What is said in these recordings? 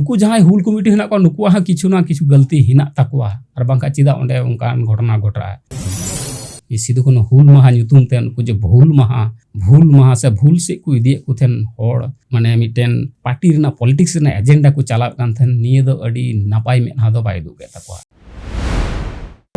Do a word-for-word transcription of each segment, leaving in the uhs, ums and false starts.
ᱩᱱᱠᱩ ᱡᱟᱦᱟᱸᱭ ᱦᱩᱞ ᱠᱚᱢᱤᱴᱤ ᱦᱮᱱᱟᱜ ᱠᱚᱣᱟ, ᱱᱩᱠᱩᱣᱟᱜ ᱦᱚᱸ ᱠᱤᱪᱷᱩ ᱱᱟ ᱠᱤᱪᱷᱩ ᱜᱟᱹᱞᱛᱤ ᱦᱮᱱᱟᱜ ᱛᱟᱠᱚᱣᱟ, ᱟᱨ ᱵᱟᱝᱠᱷᱟᱱ ᱪᱮᱫᱟᱜ ᱚᱸᱰᱮ ᱚᱱᱠᱟᱱ ᱜᱷᱚᱴᱚᱱᱟ ᱜᱷᱚᱴᱟᱜᱼᱟ? ᱥᱤᱫᱩ ᱠᱟᱹᱱᱦᱩ ᱦᱩᱞ ᱢᱟᱦᱟ ᱧᱩᱛᱩᱢ ᱛᱮ ᱱᱩᱠᱩ ᱡᱮ ᱵᱷᱩᱞ ᱢᱟᱦᱟ, ᱵᱷᱩᱞ ᱢᱟᱦᱟ ᱥᱮ ᱵᱷᱩᱞ ᱥᱮᱫ ᱠᱚ ᱤᱫᱤᱭᱮᱫ ᱠᱚ ᱛᱟᱦᱮᱱ ᱦᱚᱲ, ᱢᱟᱱᱮ ᱢᱤᱫᱴᱮᱱ ᱯᱟᱨᱴᱤ ᱨᱮᱱᱟᱜ ᱯᱚᱞᱤᱴᱤᱠᱥ ᱨᱮᱱᱟᱜ ᱮᱡᱮᱱᱰᱟ ᱠᱚ ᱪᱟᱞᱟᱣᱮᱫ ᱠᱟᱱ ᱛᱟᱦᱮᱱ, ᱱᱤᱭᱟᱹ ᱫᱚ ᱟᱹᱰᱤ ᱱᱟᱯᱟᱭ ᱢᱮᱫᱦᱟ ᱫᱚ ᱵᱟᱭ ᱩᱫᱩᱜ ᱠᱮᱫ ᱛᱟᱠᱚᱣᱟ᱾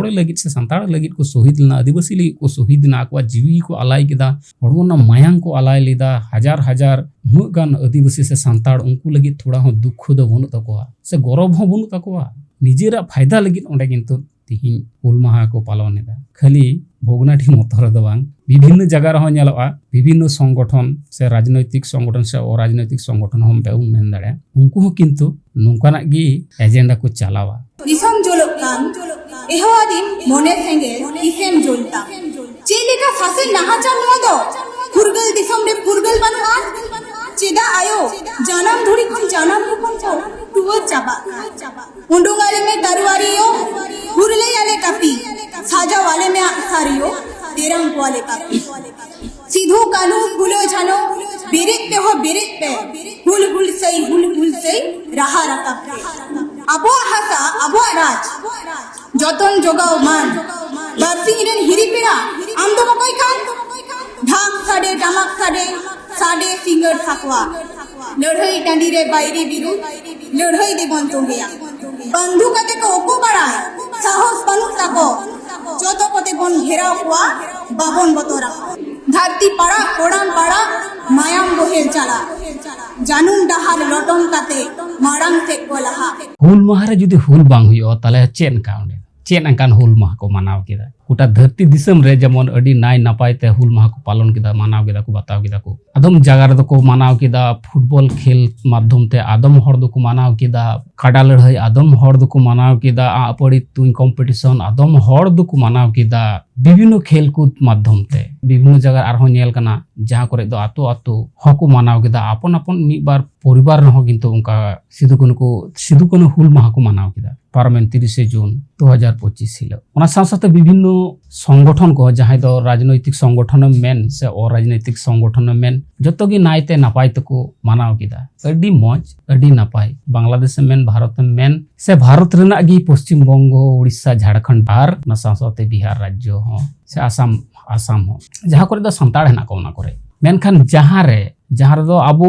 ᱦᱚᱲ ᱞᱟᱹᱜᱤᱫ ᱥᱮ ᱥᱟᱱᱛᱟᱲ ᱞᱟᱹᱜᱤᱫ ᱠᱚ ᱥᱚᱦᱤᱫ ᱞᱮᱱᱟ, ᱟᱹᱫᱤᱵᱟᱹᱥᱤ ᱞᱟᱹᱜᱤᱫ ᱠᱚ ᱥᱚᱦᱤᱫ ᱞᱮᱱᱟ, ᱟᱠᱚᱣᱟᱜ ᱡᱤᱣᱤ ᱠᱚ ᱟᱞᱟᱭ ᱠᱮᱫᱟ, ᱦᱚᱲᱢᱚ ᱨᱮᱱᱟᱜ ᱢᱟᱭᱟᱝ ᱠᱚ ᱟᱞᱟᱭ ᱞᱮᱫᱟ, ᱦᱟᱡᱟᱨ ᱦᱟᱡᱟᱨ ᱩᱱᱟᱹᱜ ᱜᱟᱱ ᱟᱹᱫᱤᱵᱟᱹᱥᱤ ᱥᱮ ᱥᱟᱱᱛᱟᱲ, ᱩᱱᱠᱩ ᱞᱟᱹᱜᱤᱫ ᱛᱷᱚᱲᱟ ᱦᱚᱸ ᱫᱩᱠᱠᱷᱚ ᱫᱚ ᱵᱟᱹᱱᱩᱜ ᱛᱟᱠᱚᱣᱟ ᱥᱮ ᱜᱚᱨᱚᱵᱽ ᱦᱚᱸ ᱵᱟᱹᱱᱩᱜ ᱛᱟᱠᱚᱣᱟ᱾ ᱱᱤᱡᱮᱨᱟᱜ ᱯᱷᱟᱭᱫᱟ ᱞᱟᱹᱜᱤᱫ ᱚᱸᱰᱮ ᱠᱤᱱᱛᱩ ᱛᱤᱦᱤᱧ ᱦᱩᱞ ᱢᱟᱦᱟ ᱠᱚ ᱯᱟᱞᱚᱱ ᱮᱫᱟ᱾ ᱠᱷᱟᱹᱞᱤ ᱵᱷᱚᱜᱽᱱᱟᱰᱤ ᱢᱚᱛᱚ ᱨᱮᱫᱚ ᱵᱟᱝ, ᱵᱤᱵᱷᱤᱱᱱᱚ ᱡᱟᱭᱜᱟ ᱨᱮᱦᱚᱸ ᱧᱮᱞᱚᱜᱼᱟ, ᱵᱤᱵᱷᱤᱱᱱᱚ ᱥᱚᱝᱜᱚᱴᱷᱚᱱ ᱥᱮ ᱨᱟᱡᱽᱱᱳᱭᱛᱤᱠ ᱥᱚᱝᱜᱚᱴᱷᱚᱱ ᱥᱮ ᱚᱨᱟᱡᱽᱱᱳᱭᱛᱤᱠ ᱥᱚᱝᱜᱚᱴᱷᱚᱱ ᱦᱚᱸ ᱵᱚᱱ ᱢᱮᱱ ᱫᱟᱲᱮᱭᱟᱜᱼᱟ, ᱩᱱᱠᱩ ᱦᱚᱸ ᱠᱤᱱᱛᱩ ᱱᱚᱝᱠᱟᱱᱟᱜ ᱜᱮ ᱮᱡᱮᱱᱰᱟ ᱠᱚ ᱪᱟᱞᱟᱣᱟ᱾ ᱫᱤᱥᱚᱢ ᱡᱚᱞᱚᱜ ᱠᱟᱱ ᱮᱦᱚᱣᱟ ᱫᱤᱱ ᱢᱚᱱᱮ ᱥᱮᱸᱜᱮᱞ ᱛᱤᱥᱮᱢ ᱡᱩᱞ ᱛᱟᱢ? ᱪᱮᱫ ᱞᱮᱠᱟ ᱥᱟᱥᱮᱛ ᱱᱟᱦᱟᱪᱟᱨ ᱱᱚᱣᱟ ᱫᱚ? ᱯᱷᱩᱨᱜᱟᱹᱞ ᱫᱤᱥᱚᱢ ᱨᱮ ᱯᱷᱩᱨᱜᱟᱹᱞ ᱵᱟᱹᱱᱩᱜᱼᱟ? ᱪᱮᱫᱟᱜ ᱟᱭᱳ ᱡᱟᱱᱟᱢ ᱫᱷᱩᱲᱤ ᱠᱷᱚᱱ ᱡᱟᱱᱟᱢ ᱦᱚᱯᱚᱱ ᱠᱚ ᱴᱩᱣᱟᱹᱨ ᱪᱟᱵᱟᱜ ᱠᱟᱱ? ᱩᱰᱩᱝ ᱟᱞᱮ ᱢᱮ ᱛᱟᱨᱣᱟᱨᱤᱭᱳ, ᱦᱩᱨᱞᱟᱹᱭ ᱟᱞᱮ ᱠᱟᱹᱯᱤ, ᱥᱟᱡᱟᱣ ᱟᱞᱮ ᱢᱮ ᱟᱜᱥᱟᱨᱤᱭᱳ, ᱛᱮᱨᱟᱝ ᱠᱚᱣᱟᱞᱮ ᱠᱟᱹᱯᱤ᱾ ᱥᱤᱫᱷᱩ ᱠᱟᱹᱱᱦᱩ ᱯᱷᱩᱞᱳ ᱡᱷᱟᱱᱳ, ᱵᱮᱨᱮᱫ ᱯᱮ ᱦᱳ ᱵᱮᱨᱮᱫ ᱯᱮ, ᱦᱩᱞ ᱦᱩᱞ ᱥᱟᱹᱭ ᱦᱩᱞ ᱦᱩᱞ ᱥᱟᱹᱭ ᱨᱟᱦᱟ ᱨᱟᱠᱟᱵ ᱯᱮ᱾ ᱟᱵᱚᱣᱟᱜ ᱦᱟᱥᱟ ᱟᱵᱚᱣᱟᱜ ᱨᱟᱡᱽ, ᱡᱚᱛᱚᱱ ᱡᱚᱜᱟᱣ ᱢᱟᱱ᱾ ᱵᱟᱨᱥᱤᱧ ᱨᱮᱱ ᱦᱤᱨᱤ ᱯᱮᱲᱟ ᱟᱢ ᱫᱚᱢ ᱚᱠᱚᱭ ᱠᱟᱱ? ᱰᱷᱟᱠ ᱥᱟᱰᱮ ᱴᱟᱢᱟᱠ ᱥᱟᱰᱮ, ᱥᱟᱰᱮ ᱥᱤᱸᱜᱟᱹᱲ ᱥᱟᱠᱣᱟ᱾ ᱞᱟᱹᱲᱦᱟᱹᱭ ᱴᱟᱺᱰᱤ ᱨᱮ ᱵᱟᱹᱭᱨᱤ ᱵᱤᱨᱩᱫ, ᱞᱟᱹᱲᱦᱟᱹᱭ ᱫᱮᱵᱚᱱ ᱛᱚᱸᱜᱮᱭᱟ᱾ ᱵᱟᱱᱫᱷᱩ ᱠᱟᱛᱮ ᱠᱚ ᱚᱠᱚ ᱵᱟᱲᱟᱭ, ᱥᱟᱦᱚᱥ ᱵᱟᱹᱱᱩᱜ ᱛᱟᱠᱚ᱾ ᱡᱚᱛᱚ ᱠᱚᱛᱮ ᱵᱚᱱ ᱜᱷᱮᱨᱟᱣ ᱠᱚᱣᱟ, ᱵᱟᱵᱚᱱ ᱵᱚᱛᱚᱨ ᱟᱠᱚᱣᱟ᱾ ᱫᱷᱟᱹᱨᱛᱤ ᱯᱟᱲᱟᱜ ᱠᱚᱲᱟᱢ ᱯᱟᱲᱟᱜ, ᱢᱟᱭᱟᱢ ᱵᱚᱦᱮᱞ ᱪᱟᱞᱟᱜ᱾ ᱡᱟᱹᱱᱩᱢ ᱰᱟᱦᱟᱨ ᱞᱚᱴᱚᱢ ᱠᱟᱛᱮ ᱢᱟᱲᱟᱝ ᱥᱮᱫ ᱠᱚ ᱞᱟᱦᱟᱜ᱾ ᱦᱩᱞ ᱢᱟᱦᱟ ᱨᱮ ᱡᱩᱫᱤ ᱦᱩᱞ ᱵᱟᱝ ᱦᱩᱭᱩᱜᱼᱟ, ᱛᱟᱦᱞᱮ ᱪᱮᱫ ᱞᱮᱠᱟ ᱚᱸᱰᱮ? ᱪᱮᱫ ᱚᱱᱠᱟᱱ ᱦᱩᱞ ᱢᱟᱦᱟ ᱠᱚ ᱢᱟᱱᱟᱣ ᱠᱮᱫᱟ? ᱜᱚᱴᱟ ᱫᱷᱟᱹᱨᱛᱤ ᱫᱤᱥᱚᱢ ᱨᱮ ᱡᱮᱢᱚᱱ ᱟᱹᱰᱤ ᱱᱟᱭ ᱱᱟᱯᱟᱭ ᱛᱮ ᱦᱩᱞ ᱢᱟᱦᱟ ᱠᱚ ᱯᱟᱞᱚᱱ ᱠᱮᱫᱟ, ᱢᱟᱱᱟᱣ ᱠᱮᱫᱟ ᱠᱚ, ᱵᱟᱛᱟᱣ ᱠᱮᱫᱟ ᱠᱚ᱾ ᱟᱫᱚᱢ ᱡᱟᱭᱜᱟ ᱨᱮᱫᱚ ᱠᱚ ᱢᱟᱱᱟᱣ ᱠᱮᱫᱟ ᱯᱷᱩᱴᱵᱚᱞ ᱠᱷᱮᱞ ᱢᱟᱫᱽᱫᱷᱚᱢ ᱛᱮ, ᱟᱫᱚᱢ ᱦᱚᱲ ᱫᱚᱠᱚ ᱢᱟᱱᱟᱣ ᱠᱮᱫᱟ ᱠᱟᱰᱟ ᱞᱟᱹᱲᱦᱟᱹᱭ, ᱟᱫᱚᱢ ᱦᱚᱲ ᱫᱚᱠᱚ ᱢᱟᱱᱟᱣ ᱠᱮᱫᱟ ᱟᱸᱜ ᱯᱟᱹᱲᱤ ᱛᱩᱧ ᱠᱚᱢᱯᱤᱴᱤᱥᱚᱱ, ᱟᱫᱚᱢ ᱦᱚᱲ ᱫᱚᱠᱚ ᱢᱟᱱᱟᱣ ᱠᱮᱫᱟ ᱵᱤᱵᱷᱤᱱᱱᱚ ᱠᱷᱮᱞ ᱠᱚ ᱢᱟᱫᱽᱫᱷᱚᱢ ᱛᱮ᱾ ᱵᱤᱵᱷᱤᱱᱱᱚ ᱡᱟᱭᱜᱟ ᱟᱨᱦᱚᱸ ᱧᱮᱞ ᱠᱟᱱᱟ, ᱡᱟᱦᱟᱸ ᱠᱚᱨᱮ ᱫᱚ ᱟᱛᱳ ᱟᱛᱳ ᱦᱚᱸᱠᱚ ᱢᱟᱱᱟᱣ ᱠᱮᱫᱟ, ᱟᱯᱚᱱ ᱟᱯᱚᱱ ᱢᱤᱫ ᱵᱟᱨ ᱯᱚᱨᱤᱵᱟᱨ ᱨᱮᱦᱚᱸ ᱠᱤᱱᱛᱩ ᱚᱱᱠᱟ ᱥᱤᱫᱩ ᱠᱟᱹᱱᱦᱩ ᱠᱚ, ᱥᱤᱫᱩ ᱠᱟᱹᱱᱦᱩ ᱦᱩᱞ ᱢᱟᱦᱟ ᱠᱚ ᱢᱟᱱᱟᱣ ᱠᱮᱫᱟ ᱯᱟᱨᱚᱢᱮᱱ ᱛᱤᱨᱤᱥᱮ ᱡᱩᱱ ᱫᱩ ᱦᱟᱡᱟᱨ ᱯᱚᱸᱪᱤᱥ ᱦᱤᱞᱳᱜ᱾ ᱚᱱᱟ ᱥᱟᱶ ᱥᱟᱶᱛᱮ ᱵᱤᱵᱷᱤᱱᱱᱚ ᱥᱚᱝᱜᱚᱴᱷᱚᱱ ᱠᱚ, ᱡᱟᱦᱟᱸᱭ ᱫᱚ ᱨᱟᱡᱽᱱᱳᱭᱛᱤᱠ ᱥᱚᱝᱜᱚᱴᱷᱚᱱᱮᱢ ᱢᱮᱱ ᱥᱮ ᱚᱨᱟᱡᱽᱱᱳᱭᱛᱤᱠ ᱥᱚᱝᱜᱚᱴᱷᱚᱱᱮᱢ ᱢᱮᱱ, ᱡᱚᱛᱚ ᱜᱮ ᱱᱟᱭᱛᱮ ᱱᱟᱯᱟᱭ ᱛᱮᱠᱚ ᱢᱟᱱᱟᱣ ᱠᱮᱫᱟ᱾ ᱟᱹᱰᱤ ᱢᱚᱡᱽ, ᱟᱹᱰᱤ ᱱᱟᱯᱟᱭ᱾ ᱵᱟᱝᱞᱟᱫᱮᱥᱮᱢ ᱢᱮᱱ, ᱵᱷᱟᱨᱚᱛᱮᱢ ᱢᱮᱱ, ᱥᱮ ᱵᱷᱟᱨᱚᱛ ᱨᱮᱱᱟᱜ ᱜᱮ ᱯᱚᱥᱪᱤᱢ ᱵᱚᱝᱜᱚ, ᱩᱲᱤᱥᱥᱟ, ᱡᱷᱟᱲᱠᱷᱚᱸᱰ ᱟᱨ ᱚᱱᱟ ᱥᱟᱶ ᱥᱟᱶᱛᱮ ᱵᱤᱦᱟᱨ ᱨᱟᱡᱽᱡᱚ ᱦᱚᱸ, ᱥᱮ ᱟᱥᱟᱢ, ᱟᱥᱟᱢ ᱦᱚᱸ, ᱡᱟᱦᱟᱸ ᱠᱚᱨᱮ ᱫᱚ ᱥᱟᱱᱛᱟᱲ ᱦᱮᱱᱟᱜ ᱠᱚᱣᱟ ᱚᱱᱟ ᱠᱚᱨᱮ᱾ ᱢᱮᱱᱠᱷᱟᱱ ᱡᱟᱦᱟᱸ ᱨᱮ, ᱡᱟᱦᱟᱸ ᱨᱮᱫᱚ ᱟᱵᱚ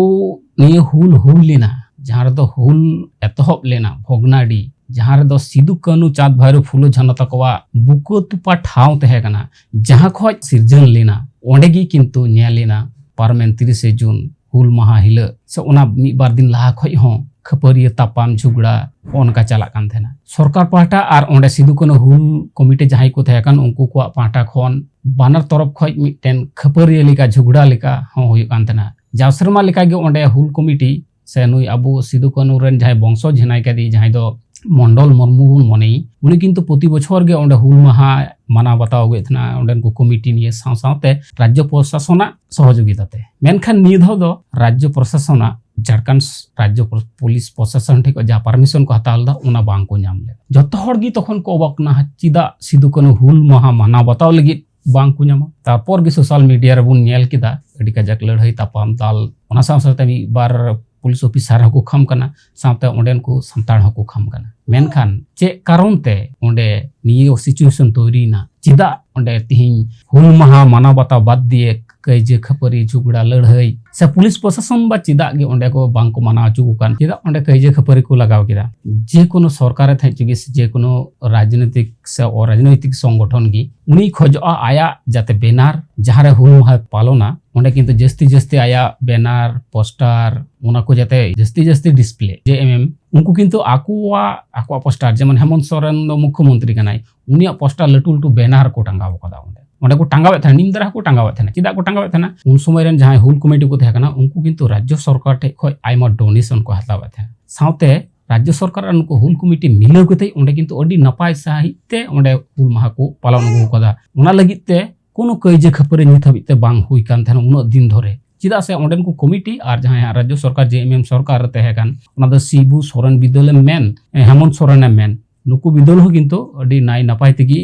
ᱱᱤᱭᱟᱹ ᱦᱩᱞ ᱦᱩᱭ ᱞᱮᱱᱟ, ᱡᱟᱦᱟᱸ ᱨᱮᱫᱚ ᱦᱩᱞ ᱮᱛᱚᱦᱚᱵ ᱞᱮᱱᱟ, ᱵᱷᱚᱜᱽᱱᱟᱰᱤ, ᱡᱟᱦᱟᱸ ᱨᱮᱫᱚ ᱥᱤᱫᱩ, ᱠᱟᱹᱱᱦᱩ, ᱪᱟᱸᱫᱽ, ᱵᱷᱟᱭᱨᱳ, ᱯᱷᱩᱞᱳ, ᱡᱷᱟᱱᱚ ᱛᱟᱠᱚᱣᱟᱜ ᱵᱩᱠᱟᱹ ᱛᱚᱯᱟ ᱴᱷᱟᱶ ᱛᱟᱦᱮᱸ ᱠᱟᱱᱟ, ᱡᱟᱦᱟᱸ ᱠᱷᱚᱡ ᱥᱤᱨᱡᱟᱹᱱ ᱞᱮᱱᱟ, ᱚᱸᱰᱮ ᱜᱮ ᱠᱤᱱᱛᱩ ᱧᱮᱞ ᱮᱱᱟ ᱯᱟᱨᱚᱢᱮᱱ ᱛᱤᱨᱤᱥᱮ ᱡᱩᱱ ᱦᱩᱞ ᱢᱟᱦᱟ ᱦᱤᱞᱳᱜ ᱥᱮ ᱚᱱᱟ ᱢᱤᱫ ᱵᱟᱨ ᱫᱤᱱ ᱞᱟᱦᱟ ᱠᱷᱚᱡ ᱦᱚᱸ ᱠᱷᱟᱹᱯᱟᱹᱨᱤᱭᱟᱹ, ᱛᱟᱯᱟᱢ, ᱡᱷᱩᱜᱽᱲᱟ ᱚᱱᱠᱟ ᱪᱟᱞᱟᱜ ᱠᱟᱱ ᱛᱟᱦᱮᱱᱟ᱾ ᱥᱚᱨᱠᱟᱨ ᱯᱟᱦᱴᱟ ᱟᱨ ᱚᱸᱰᱮ ᱥᱤᱫᱩ, ᱠᱟᱹᱱᱦᱩ ᱦᱩᱞ ᱠᱚᱢᱤᱴᱤ ᱡᱟᱦᱟᱸᱭ ᱠᱚ ᱛᱟᱦᱮᱸ ᱠᱟᱱ, ᱩᱱᱠᱩ ᱠᱚᱣᱟᱜ ᱯᱟᱦᱴᱟ ᱠᱷᱚᱱ ᱵᱟᱱᱟᱨ ᱛᱚᱨᱚᱯ ᱠᱷᱚᱡ ᱢᱤᱫᱴᱮᱱ ᱠᱷᱟᱹᱯᱟᱹᱨᱤᱭᱟᱹ ᱞᱮᱠᱟ, ᱡᱷᱩᱜᱽᱲᱟ ᱞᱮᱠᱟ ᱦᱚᱸ ᱦᱩᱭᱩᱜ ᱠᱟᱱ ᱛᱟᱦᱮᱱᱟ᱾ ᱡᱟᱣ ᱥᱮᱨᱢᱟ ᱞᱮᱠᱟᱜᱮ ᱚᱸᱰᱮ ᱦᱩᱞ ᱠᱚᱢᱤᱴᱤ ᱥᱮ ᱱᱩᱭ ᱟᱵᱚ ᱥᱤᱫᱩ, ᱠᱟᱹᱱᱦᱩ ᱨᱮᱱ ᱡᱟᱦᱟᱸᱭ ᱵᱚᱝᱥᱚᱡᱽ ᱦᱮᱱᱟᱭ ᱠᱟᱫᱮ, ᱡᱟᱦᱟᱸᱭ ᱫᱚ ᱢᱚᱱᱰᱚᱞ ᱢᱩᱨᱢᱩ ᱵᱚᱱ ᱢᱚᱱᱮᱭᱮ, ᱩᱱᱤ ᱠᱤᱱᱛᱩ ᱯᱨᱚᱛᱤ ᱵᱚᱪᱷᱚᱨ ᱜᱮ ᱚᱸᱰᱮ ᱦᱩᱞ ᱢᱟᱦᱟ ᱢᱟᱱᱟᱣ ᱵᱟᱛᱟᱣ ᱟᱹᱜᱩᱭᱮᱫ ᱛᱟᱦᱮᱱᱟ ᱚᱸᱰᱮᱱ ᱠᱚ ᱠᱚᱢᱤᱴᱤ ᱱᱤᱭᱮ, ᱥᱟᱶ ᱥᱟᱶᱛᱮ ᱨᱟᱡᱽᱡᱚ ᱯᱨᱚᱥᱟᱥᱚᱱᱟᱜ ᱥᱚᱦᱚᱡᱳᱜᱤᱛᱟ ᱛᱮ᱾ ᱢᱮᱱᱠᱷᱟᱱ ᱱᱤᱭᱟᱹ ᱫᱷᱟᱣ ᱫᱚ ᱨᱟᱡᱽᱡᱚ ᱯᱨᱚᱥᱟᱥᱚᱱᱟᱜ, ᱡᱷᱟᱲᱠᱷᱚᱸᱰ ᱨᱟᱡᱽᱡᱚ ᱯᱨᱚ-, ᱯᱩᱞᱤᱥ ᱯᱨᱚᱥᱟᱥᱚᱱ ᱴᱷᱮᱱ ᱠᱷᱚᱱ ᱡᱟᱦᱟᱸ ᱯᱟᱨᱢᱤᱥᱚᱱ ᱠᱚ ᱦᱟᱛᱟᱣ ᱞᱮᱫᱟ, ᱚᱱᱟ ᱵᱟᱝ ᱠᱚ ᱧᱟᱢ ᱞᱮᱫᱟ᱾ ᱡᱚᱛᱚ ᱦᱚᱲ ᱜᱮ ᱛᱚᱠᱷᱚᱱ ᱠᱚ ᱚᱵᱟᱠ ᱱᱟ, ᱪᱮᱫᱟᱜ ᱥᱤᱫᱩ ᱠᱟᱹᱱᱦᱩ ᱦᱩᱞ ᱢᱟᱦᱟ ᱢᱟᱱᱟᱣ ᱵᱟᱛᱟᱣ ᱞᱟᱹᱜᱤᱫ ᱵᱟᱝ ᱠᱚ ᱧᱟᱢᱟ? ᱛᱟᱨᱯᱚᱨ ᱜᱮ ᱥᱳᱥᱟᱞ ᱢᱤᱰᱤᱭᱟ ᱨᱮᱵᱚᱱ ᱧᱮᱞ ᱠᱮᱫᱟ ᱟᱹᱰᱤ ᱠᱟᱡᱟᱠ ᱞᱟᱹᱲᱦᱟᱹᱭ ᱛᱟᱯᱟᱢ ᱫᱟᱞ, ᱚᱱᱟ ᱥᱟᱶ ᱥᱟᱶᱛᱮ ᱢᱤᱫ ᱵᱟᱨ ᱯᱩᱞᱤᱥ ᱚᱯᱷᱤᱥᱟᱨ ᱦᱚᱸᱠᱚ ᱠᱷᱟᱢ ᱠᱟᱱᱟ, ᱥᱟᱶᱛᱮ ᱚᱸᱰᱮᱱ ᱠᱚ ᱥᱟᱱᱛᱟᱲ ᱦᱚᱸᱠᱚ ᱠᱷᱟᱢ ᱠᱟᱱᱟ᱾ ᱢᱮᱱᱠᱷᱟᱱ ᱪᱮᱫ ᱠᱟᱨᱚᱱ ᱛᱮ ᱚᱸᱰᱮ ᱱᱤᱭᱟᱹ ᱥᱤᱪᱩᱭᱮᱥᱚᱱ ᱛᱚᱭᱨᱤᱭᱮᱱᱟ? ᱪᱮᱫᱟᱜ ᱚᱸᱰᱮ ᱛᱤᱦᱤᱧ ᱦᱩᱞ ᱢᱟᱦᱟ ᱢᱟᱱᱟᱣ ᱵᱟᱛᱟᱣ ᱵᱟᱫ ᱫᱤᱭᱮ ᱠᱟᱹᱭᱡᱟᱹ ᱠᱷᱟᱹᱯᱟᱹᱨᱤ, ᱡᱷᱩᱜᱽᱲᱟ, ᱞᱟᱹᱲᱦᱟᱹᱭ ᱥᱮ ᱯᱩᱞᱤᱥ ᱯᱨᱚᱥᱟᱥᱚᱱ ᱵᱟ ᱪᱮᱫᱟᱜ ᱜᱮ ᱚᱸᱰᱮ ᱠᱚ ᱵᱟᱝ ᱠᱚ ᱢᱟᱱᱟᱣ ᱦᱚᱪᱚ ᱠᱚ ᱠᱟᱱ? ᱪᱮᱫᱟᱜ ᱚᱸᱰᱮ ᱠᱟᱹᱭᱡᱟᱹ ᱠᱷᱟᱹᱯᱟᱹᱨᱤ ᱠᱚ ᱞᱟᱜᱟᱣ ᱠᱮᱫᱟ? ᱡᱮᱠᱳᱱᱳ ᱥᱚᱨᱠᱟᱨᱮ ᱛᱟᱦᱮᱸ ᱦᱚᱪᱚ ᱜᱮ ᱥᱮ ᱡᱮᱠᱳᱱᱳ ᱨᱟᱡᱽᱱᱤᱛᱤᱠ ᱥᱮ ᱚᱨᱟᱡᱽᱱᱳᱭᱛᱤᱠ ᱥᱚᱝᱜᱚᱴᱷᱚᱱ ᱜᱮ, ᱩᱱᱤ ᱠᱷᱚᱡᱚᱜᱼᱟ ᱟᱭᱟᱜ ᱡᱟᱛᱮ ᱵᱮᱱᱟᱨ ᱡᱟᱦᱟᱸ ᱨᱮ ᱦᱩᱞ ᱢᱟᱦᱟ ᱯᱟᱞᱚᱱᱟ, ᱚᱸᱰᱮ ᱠᱤᱱᱛᱩ ᱡᱟᱹᱥᱛᱤ ᱡᱟᱹᱥᱛᱤ ᱟᱭᱟᱜ ᱵᱮᱱᱟᱨ, ᱯᱳᱥᱴᱟᱨ, ᱚᱱᱟ ᱠᱚ ᱡᱟᱛᱮ ᱡᱟᱹᱥᱛᱤ ᱡᱟᱹᱥᱛᱤ ᱰᱤᱥᱯᱞᱮ᱾ ᱡᱮ ᱮᱢ ᱮᱢ, ᱩᱱᱠᱩ ᱠᱤᱱᱛᱩ ᱟᱠᱚᱣᱟᱜ, ᱟᱠᱚᱣᱟᱜ ᱯᱳᱥᱴᱟᱨ, ᱡᱮᱢᱚᱱ ᱦᱮᱢᱚᱱᱛ ᱥᱚᱨᱮᱱ ᱫᱚ ᱢᱩᱠᱷᱭᱚᱢᱚᱱᱛᱨᱤ ᱠᱟᱱᱟᱭ, ᱩᱱᱤᱭᱟᱜ ᱯᱳᱥᱴᱟᱨ ᱞᱟᱹᱴᱩ ᱞᱟᱹᱴᱩ ᱵᱮᱱᱟᱨ ᱠᱚ ᱴᱟᱸᱜᱟᱣ ᱟᱠᱟᱫᱟ ᱚᱸᱰᱮ᱾ ᱚᱸᱰᱮ ᱠᱚ ᱴᱟᱸᱜᱟᱣᱮᱫ ᱛᱟᱦᱮᱱᱟ, ᱱᱤᱢ ᱫᱟᱨᱟ ᱦᱚᱸᱠᱚ ᱴᱟᱸᱜᱟᱣᱮᱫ ᱛᱟᱦᱮᱱᱟ᱾ ᱪᱮᱫᱟᱜ ᱠᱚ ᱴᱟᱸᱜᱟᱣᱮᱫ ᱛᱟᱦᱮᱱᱟ? ᱩᱱ ᱥᱚᱢᱚᱭ ᱨᱮᱱ ᱡᱟᱦᱟᱸᱭ ᱦᱩᱞ ᱠᱚᱢᱤᱴᱤ ᱠᱚ ᱛᱟᱦᱮᱸ ᱠᱟᱱᱟ, ᱩᱱᱠᱩ ᱠᱤᱱᱛᱩ ᱨᱟᱡᱽᱡᱚ ᱥᱚᱨᱠᱟᱨ ᱴᱷᱮᱡ ᱠᱷᱚᱡ ᱟᱭᱢᱟ ᱰᱳᱱᱮᱥᱚᱱ ᱠᱚ ᱦᱟᱛᱟᱣᱮᱫ ᱛᱟᱦᱮᱱᱟ᱾ ᱥᱟᱶᱛᱮ ᱨᱟᱡᱽᱡᱚ ᱥᱚᱨᱠᱟᱨ ᱟᱨ ᱱᱩᱠᱩ ᱦᱩᱞ ᱠᱚᱢᱤᱴᱤ ᱢᱤᱞᱟᱹᱣ ᱠᱟᱛᱮ ᱚᱸᱰᱮ ᱠᱤᱱᱛᱩ ᱟᱹᱰᱤ ᱱᱟᱯᱟᱭ ᱥᱟᱺᱦᱤᱡ ᱛᱮ ᱚᱸᱰᱮ ᱦᱩᱞ ᱢᱟᱦᱟ ᱠᱚ ᱯᱟᱞᱚᱱ ᱟᱹᱜᱩ ᱟᱠᱟᱫᱟ᱾ ᱚᱱᱟ ᱞᱟᱹᱜᱤᱫ ᱛᱮ ᱠᱳᱱᱳ ᱠᱟᱹᱭᱡᱟᱹ ᱠᱷᱟᱹᱯᱟᱹᱨᱤ ᱱᱤᱛ ᱦᱟᱹᱵᱤᱡ ᱛᱮ ᱵᱟᱝ ᱦᱩᱭ ᱠᱟᱱ ᱛᱟᱦᱮᱱᱟ ᱩᱱᱟᱹᱜ ᱫᱤᱱ ᱫᱷᱚᱨᱮ᱾ ᱪᱮᱫᱟᱜ ᱥᱮ ᱚᱸᱰᱮᱱ ᱠᱚ ᱠᱚᱢᱤᱴᱤ ᱟᱨ ᱡᱟᱦᱟᱸᱭ ᱦᱟᱸᱜ ᱨᱟᱡᱽᱡᱚ ᱥᱚᱨᱠᱟᱨ, ᱡᱮ ᱮᱢ ᱮᱢ ᱥᱚᱨᱠᱟᱨ ᱨᱮ ᱛᱟᱦᱮᱸ ᱠᱟᱱ, ᱚᱱᱟ ᱫᱚ ᱥᱤᱵᱩ ᱥᱚᱨᱮᱱ ᱵᱤᱫᱟᱹᱞᱮᱢ ᱢᱮᱱ, ᱦᱮᱢᱚᱱᱛ ᱥᱚᱨᱮᱱᱮᱢ ᱢᱮᱱ, ᱱᱩᱠᱩ ᱵᱤᱫᱟᱹᱞ ᱦᱚᱸ ᱠᱤᱱᱛᱩ ᱟᱹᱰᱤ ᱱᱟᱭ ᱱᱟᱯᱟᱭ ᱛᱮᱜᱮ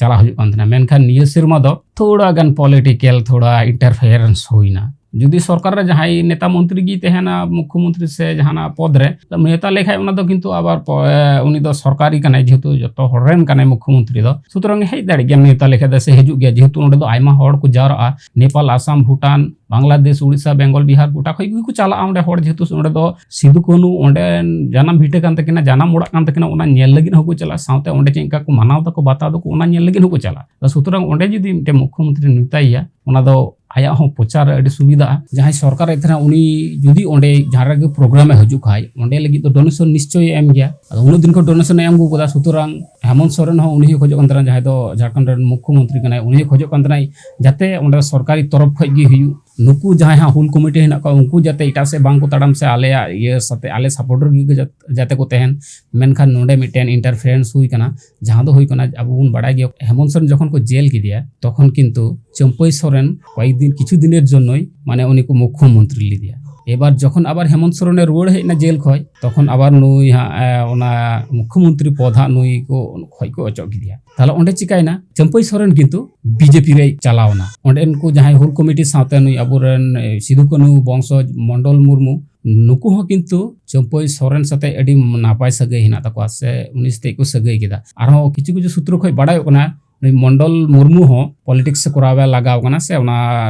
ᱪᱟᱞᱟᱣ ᱦᱤᱡᱩᱜ ᱠᱟᱱ ᱛᱟᱦᱮᱱᱟ᱾ ᱢᱮᱱᱠᱷᱟᱱ ᱱᱤᱭᱟᱹ ᱥᱮᱨᱢᱟ ᱫᱚ ᱛᱷᱚᱲᱟ ᱜᱟᱱ ᱯᱚᱞᱤᱴᱤᱠᱮᱞ ᱛᱷᱚᱲᱟ ᱤᱱᱴᱟᱨᱯᱷᱮᱨᱮᱱᱥ ᱦᱩᱭᱱᱟ᱾ ᱡᱩᱫᱤ ᱥᱚᱨᱠᱟᱨ ᱨᱮ ᱡᱟᱦᱟᱸᱭ ᱱᱮᱛᱟ ᱢᱚᱱᱛᱨᱤ ᱜᱮᱭ ᱛᱟᱦᱮᱱᱟ ᱢᱩᱠᱷᱭᱚᱢᱚᱱᱛᱨᱤ ᱥᱮ ᱡᱟᱦᱟᱱᱟᱜ ᱯᱚᱫᱽ ᱨᱮ, ᱱᱮᱣᱛᱟ ᱞᱮᱠᱷᱟᱡ ᱚᱱᱟ ᱫᱚ ᱠᱤᱱᱛᱩ ᱟᱵᱟᱨ ᱩᱱᱤ ᱫᱚ ᱥᱚᱨᱠᱟᱨᱤ ᱠᱟᱱᱟᱭ, ᱡᱮᱦᱮᱛᱩ ᱡᱚᱛᱚ ᱦᱚᱲ ᱨᱮᱱ ᱠᱟᱱᱟᱭ ᱢᱩᱠᱷᱭᱚᱢᱚᱱᱛᱨᱤ ᱫᱚ, ᱥᱩᱛᱚᱨᱟᱝ ᱦᱮᱡ ᱫᱟᱲᱮᱜ ᱜᱮᱭᱟ, ᱱᱮᱣᱛᱟ ᱞᱮᱠᱷᱟᱡ ᱫᱚ ᱥᱮ ᱦᱤᱡᱩᱜ ᱜᱮᱭᱟ᱾ ᱡᱮᱦᱮᱛᱩ ᱚᱸᱰᱮ ᱫᱚ ᱟᱭᱢᱟ ᱦᱚᱲ ᱠᱚ ᱡᱟᱣᱨᱟᱜᱼᱟ, ᱱᱮᱯᱟᱞ, ᱟᱥᱟᱢ, ᱵᱷᱩᱴᱟᱱ, ᱵᱟᱝᱞᱟᱫᱮᱥ, ᱩᱲᱤᱥᱥᱟ, ᱵᱮᱝᱜᱚᱞ, ᱵᱤᱦᱟᱨ, ᱜᱚᱴᱟ ᱠᱷᱚᱡ ᱜᱮᱠᱚ ᱪᱟᱞᱟᱜᱼᱟ ᱚᱸᱰᱮ ᱦᱚᱲ, ᱡᱮᱦᱮᱛᱩ ᱚᱸᱰᱮ ᱫᱚ ᱥᱤᱫᱩ ᱠᱟᱹᱱᱦᱩ ᱚᱸᱰᱮ ᱡᱟᱱᱟᱢ ᱵᱷᱤᱴᱟᱹ ᱠᱟᱱ ᱛᱟᱹᱠᱤᱱᱟ, ᱡᱟᱱᱟᱢ ᱚᱲᱟᱜ ᱠᱟᱱ ᱛᱟᱹᱠᱤᱱᱟ, ᱚᱱᱟ ᱧᱮᱞ ᱞᱟᱹᱜᱤᱫ ᱦᱚᱸᱠᱚ ᱪᱟᱞᱟᱜᱼᱟ᱾ ᱥᱟᱶᱛᱮ ᱚᱸᱰᱮ ᱪᱮᱫ ᱞᱮᱠᱟ ᱠᱚ ᱢᱟᱱᱟᱣ ᱫᱟᱠᱚ, ᱵᱟᱛᱟᱣ ᱫᱟᱠᱚ, ᱚᱱᱟ ᱧᱮᱞ ᱞᱟᱹᱜᱤᱫ ᱦᱚᱸᱠᱚ ᱪᱟᱞᱟᱜᱼᱟ᱾ ᱥᱩᱛᱚᱨᱟᱝ ᱚᱸᱰᱮ ᱡᱩᱫᱤ ᱢᱤᱫᱴᱮᱱ ᱢᱩᱠᱷᱭᱚᱢᱚᱱᱛᱨᱤ ᱱᱮᱣᱛᱟᱭᱮᱭᱟ, ᱚᱱᱟ ᱫᱚ ᱟᱭᱟᱜ ᱦᱚᱸ ᱯᱨᱚᱪᱟᱨ ᱨᱮ ᱟᱹᱰᱤ ᱥᱩᱵᱤᱫᱷᱟᱜᱼᱟ᱾ ᱡᱟᱦᱟᱸᱭ ᱥᱚᱨᱠᱟᱨ ᱨᱮ ᱛᱟᱦᱮᱱᱟ, ᱩᱱᱤ ᱡᱩᱫᱤ ᱚᱸᱰᱮ ᱡᱟᱦᱟᱸ ᱨᱮᱜᱮ ᱯᱨᱳᱜᱨᱟᱢ ᱮ ᱦᱤᱡᱩᱜ ᱠᱷᱟᱡ, ᱚᱸᱰᱮ ᱞᱟᱹᱜᱤᱫ ᱫᱚ ᱰᱳᱱᱮᱥᱚᱱ ᱱᱤᱥᱪᱚᱭ ᱮ ᱮᱢ ᱜᱮᱭᱟ᱾ ᱟᱫᱚ ᱩᱱᱟᱹᱜ ᱫᱤᱱ ᱠᱷᱚᱱ ᱰᱳᱱᱮᱥᱚᱱ ᱮ ᱮᱢ ᱟᱹᱜᱩ ᱠᱟᱫᱟ᱾ ᱥᱩᱛᱚᱨᱟᱝ ᱦᱮᱢᱚᱱᱛ ᱥᱚᱨᱮᱱ ᱦᱚᱸ ᱩᱱᱤ ᱦᱚᱸᱭ ᱠᱷᱚᱡᱚᱜ ᱠᱟᱱ ᱛᱟᱦᱮᱱᱟ, ᱡᱟᱦᱟᱸᱭ ᱫᱚ ᱡᱷᱟᱲᱠᱷᱚᱸᱰ ᱨᱮᱱ ᱢᱩᱠᱷᱭᱚᱢᱚᱱᱛᱨᱤ ᱠᱟᱱᱟᱭ, ᱩᱱᱤ ᱦᱚᱸᱭ ᱠᱷᱚᱡᱚᱜ ᱠᱟᱱ ᱛᱟᱦᱮᱱᱟᱭ ᱡᱟᱛᱮ ᱚᱸᱰᱮ ᱥᱚᱨᱠᱟᱨᱤ ᱛᱚᱨᱚᱯ ᱠᱷᱚᱡ ᱜᱮ ᱦᱩᱭᱩᱜ, ᱱᱩᱠᱩ ᱡᱟᱦᱟᱸᱭ ᱦᱟᱸᱜ ᱦᱩᱞ ᱠᱚᱢᱤᱴᱤ ᱦᱮᱱᱟᱜ ᱠᱚᱣᱟ, ᱩᱱᱠᱩ ᱡᱟᱛᱮ ᱮᱴᱟᱜ ᱥᱮᱫ ᱵᱟᱝ ᱠᱚ ᱛᱟᱲᱟᱢ ᱥᱮ ᱟᱞᱮᱭᱟᱜ ᱤᱭᱟᱹ ᱥᱟᱛᱮ ᱟᱞᱮ ᱥᱟᱯᱳᱨᱴ ᱨᱮᱜᱮ ᱡᱟᱛ-, ᱡᱟᱛᱮ ᱠᱚ ᱛᱟᱦᱮᱱ᱾ ᱢᱮᱱᱠᱷᱟᱱ ᱱᱚᱰᱮ ᱢᱤᱫᱴᱮᱱ ᱤᱱᱴᱟᱨᱯᱷᱮᱨᱮᱱᱥ ᱦᱩᱭ ᱠᱟᱱᱟ, ᱡᱟᱦᱟᱸ ᱫᱚ ᱦᱩᱭ ᱠᱟᱱᱟ, ᱟᱵᱚ ᱵᱚᱱ ᱵᱟᱲᱟᱭ ᱜᱮᱭᱟ, ᱦᱮᱢᱚᱱᱛ ᱥᱚᱨᱮᱱ ᱡᱚᱠᱷᱚᱱ ᱠᱚ ᱡᱮᱞ ᱠᱮᱫᱮᱭᱟ, ᱛᱚᱠᱷᱚᱱ ᱠᱤᱱᱛᱩ ᱪᱟᱹᱢᱯᱟᱹᱭ ᱥᱚᱨᱮᱱ ᱠᱚᱭᱮᱠ ᱫᱤᱱ, ᱠᱤᱪᱷᱩ ᱫᱤᱱᱮᱨ ᱡᱚᱱᱱᱚᱭ ᱢᱟᱱᱮ ᱩᱱᱤ ᱠᱚ ᱢᱩᱠᱷᱭᱚᱢᱚᱱᱛᱨᱤ ᱞᱮᱫᱮᱭᱟ᱾ ᱮᱵᱟᱨ ᱡᱚᱠᱷᱚᱱ ᱟᱵᱟᱨ ᱦᱮᱢᱚᱱᱛ ᱥᱚᱨᱮᱱᱮ ᱨᱩᱣᱟᱹᱲ ᱦᱮᱡ ᱮᱱᱟ ᱡᱮᱞ ᱠᱷᱚᱡ, ᱛᱚᱠᱷᱚᱱ ᱟᱵᱟᱨ ᱱᱩᱭ ᱦᱟᱸᱜ, ᱮ, ᱚᱱᱟ ᱢᱩᱠᱷᱭᱚᱢᱚᱱᱛᱨᱤ ᱯᱚᱫ ᱦᱟᱸᱜ ᱱᱩᱭ ᱠᱚ ᱠᱷᱚᱡ ᱠᱚ ᱚᱪᱚᱜ ᱠᱮᱫᱮᱭᱟ᱾ ᱛᱟᱦᱞᱮ ᱚᱸᱰᱮ ᱪᱤᱠᱟᱭᱮᱱᱟ? ᱪᱟᱹᱢᱯᱟᱹᱭ ᱥᱚᱨᱮᱱ ᱠᱤᱱᱛᱩ ᱵᱤᱡᱮᱯᱤ ᱨᱮᱭ ᱪᱟᱞᱟᱣ ᱮᱱᱟ᱾ ᱚᱸᱰᱮᱱ ᱠᱚ ᱡᱟᱦᱟᱸᱭ ᱦᱩᱞ ᱠᱚᱢᱤᱴᱤ ᱥᱟᱶᱛᱮ ᱱᱩᱭ ᱟᱵᱚᱨᱮᱱ, ᱮ, ᱥᱤᱫᱩ ᱠᱟᱹᱱᱦᱩ ᱵᱚᱝᱥᱚᱡᱽ ᱢᱚᱱᱰᱚᱞ ᱢᱩᱨᱢᱩ, ᱱᱩᱠᱩ ᱦᱚᱸ ᱠᱤᱱᱛᱩ ᱪᱟᱹᱢᱯᱟᱹᱭ ᱥᱚᱨᱮᱱ ᱥᱟᱛᱮ ᱟᱹᱰᱤ ᱱᱟᱯᱟᱭ ᱥᱟᱹᱜᱟᱹᱭ ᱦᱮᱱᱟᱜ ᱛᱟᱠᱚᱣᱟ ᱥᱮ ᱩᱱᱤ ᱥᱟᱛᱮ ᱠᱚ ᱥᱟᱹᱜᱟᱹᱭ ᱠᱮᱫᱟ᱾ ᱟᱨᱦᱚᱸ ᱠᱤᱪᱷᱩ ᱠᱤᱪᱷᱩ ᱥᱩᱛᱨᱚ ᱠᱷᱚᱡ ᱵᱟᱲᱟᱭᱚᱜ ᱠᱟᱱᱟ, ᱱᱩᱭ ᱢᱚᱱᱰᱚᱞ ᱢᱩᱨᱢᱩ ᱦᱚᱸ ᱯᱚᱞᱤᱴᱤᱠᱥ ᱮ ᱠᱚᱨᱟᱣ ᱮ ᱞᱟᱜᱟᱣ ᱠᱟᱱᱟ ᱥᱮ ᱚᱱᱟ